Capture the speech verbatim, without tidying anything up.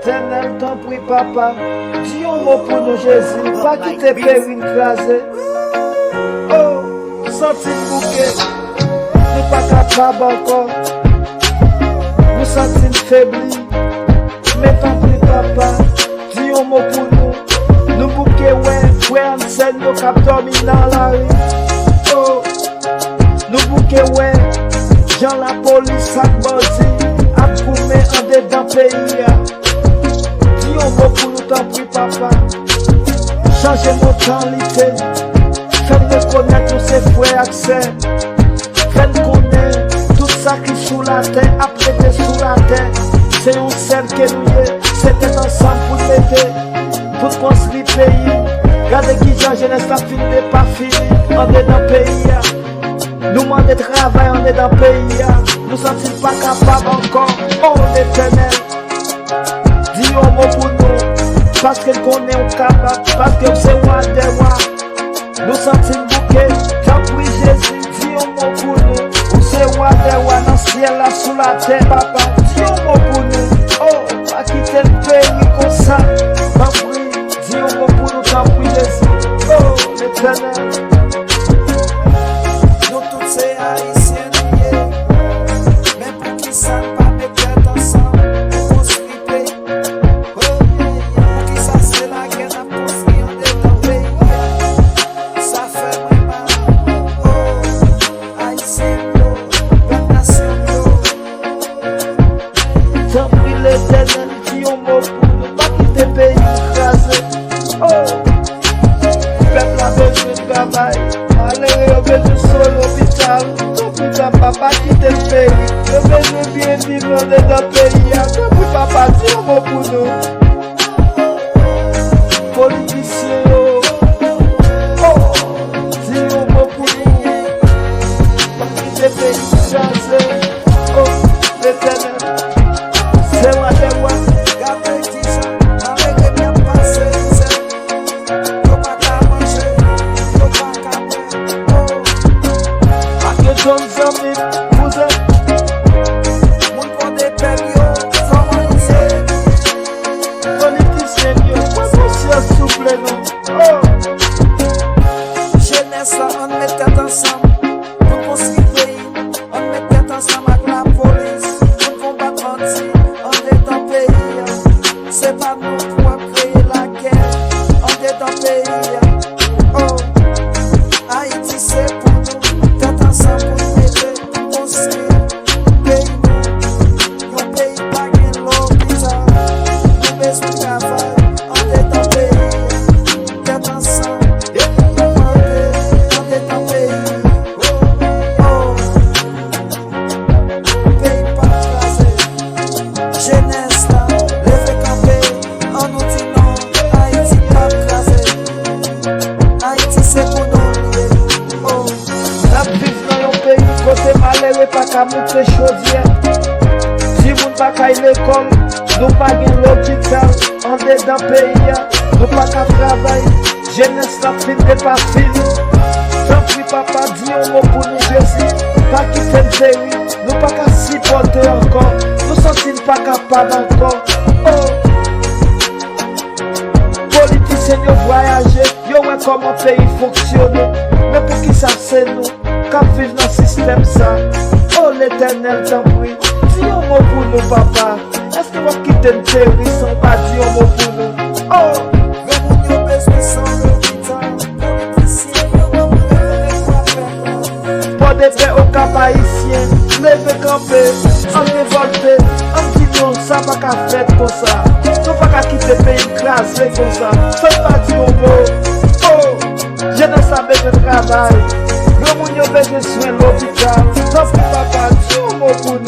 Letènèl, tanpri, Papa, di yon mo pou nou, Jezi. Pa kite peyi n kraze. Oh, nou santi n bouke. Nou pa kapab ankò. Nou santi n febli. Men tanpri, Papa, di yon mo pou nou. Nou bouke wè frè n, sè n yo k ap dòmi nan lari. Oh, nou bouke wè jan lapolis ak bandi ap goumen andedan peyi a. Di yon mo pou nou, tanpri, Papa. Chanje mantalite n. Fè n rekonèt nou se frè ak sè. Fè n konnen tout sa ki sou latè ap rete sou latè. Se yon sèl ke nou ye. Se tèt ansanm pou n mete, pou n konstwi peyi. Gade kijan jenès la fin depafini andedan peyi a. Nou mande travay andedan peyi a. Nou santi n pa kapab ankò. O Letènèl, di yon mo pou nou, paske n konnen w kapab, paske w se wa dè wa. Nou santi n bouke, tanpri Jezi, di yon mo pou nou. Ou se wa dè wa nan syèl la, sou latè, Papa, di yon mo pou nou. O, pa kite n peri konsa, tanpri, di yon mo pou nou, tanpri Jezi. O Letènèl, nou tout se Ayisyen nou ye, men poukisa n pa met tèt ansanm pou konstwi peyi? Poukisa se lagè n ap konstwi andedan peyi a? Sa fè mwen mal. O, Ayisyen m yo, pèp nasyon m yo. Tanpri, Letènèl, di yon mo pou nou, pa kite peyi n kraze. O, pèp la bezwen travay. Malere yo bezwen swen lopital. Tanpri, Papa, pa kite n peri. Yo bezwen byen viv andedan peyi a. Tanpri, Papa, di yon mo pou nou. Politisyen yo, o, di yon mo pou nou. Pa kite peyi n kraze. O, Letènèl, se wa dè wa. Gade kijan malere n ap pase mizè. Yo pa ka manje, yo pa ka bwè. O, pa gen jèn zanmi, kouzen. Moun pote pèp yo, kòman nou ye? Politisyen yo, pran konsyans, souple, non. O, jenès la, ann met tèt ansanm pou n konstwi peyi. Ann met tèt ansanm ak lapolis pou n konbat bandi andedan peyi a. Se pa nou pou ap kreye lagè andedan peyi a. O, Ayiti se pou nou, tèt ansanm pou n mete pou n konstwi peyi nou. Yon peyi pa gen lopital, nou bezwen travay andedan peyi a. Tèt ansanm, epi nou kanpe andedan peyi. O, o. Peyi p ap kraze. Jenès la, leve kanpe, ann nou di non, Ayiti p ap kraze. Ayiti se pou nou l ye. O. N ap viv nan yon peyi kote malere pa ka moute chodyè. Timoun pa ka al lekòl, nou pa gen lopital andedan peyi a, nou pa ka travay. Jenès la fin depafini. Tanpri, Papa, di yon mo pou nou, Jezi. Pa kite n peri. Nou pa ka sipòte ankò. Nou santi n pa kapab ankò. O! Politisyen yo vwayaje, yo wè kòman peyi fonksyone. Men poukisa se nou k ap viv nan sistèm sa? O Letènèl, tanpri, di yon mo pou nou, Papa. Èske w ap kite n peri san w pa di yon mo pou nou? O! Granmoun yo bezwen san lopital. Politisyen yo ap rele kwa pèp la. Pòdepè, Okap, Ayisyen, leve kanpe, ann revòlte, ann di non, sa pa ka fèt konsa. Nou pa ka kite peyi n kraze konsa, san n pa di yon mo. O! Jenès la bezwen travay, granmoun yo bezwen swen lopital. Tanpri, Papa, di yon mo pou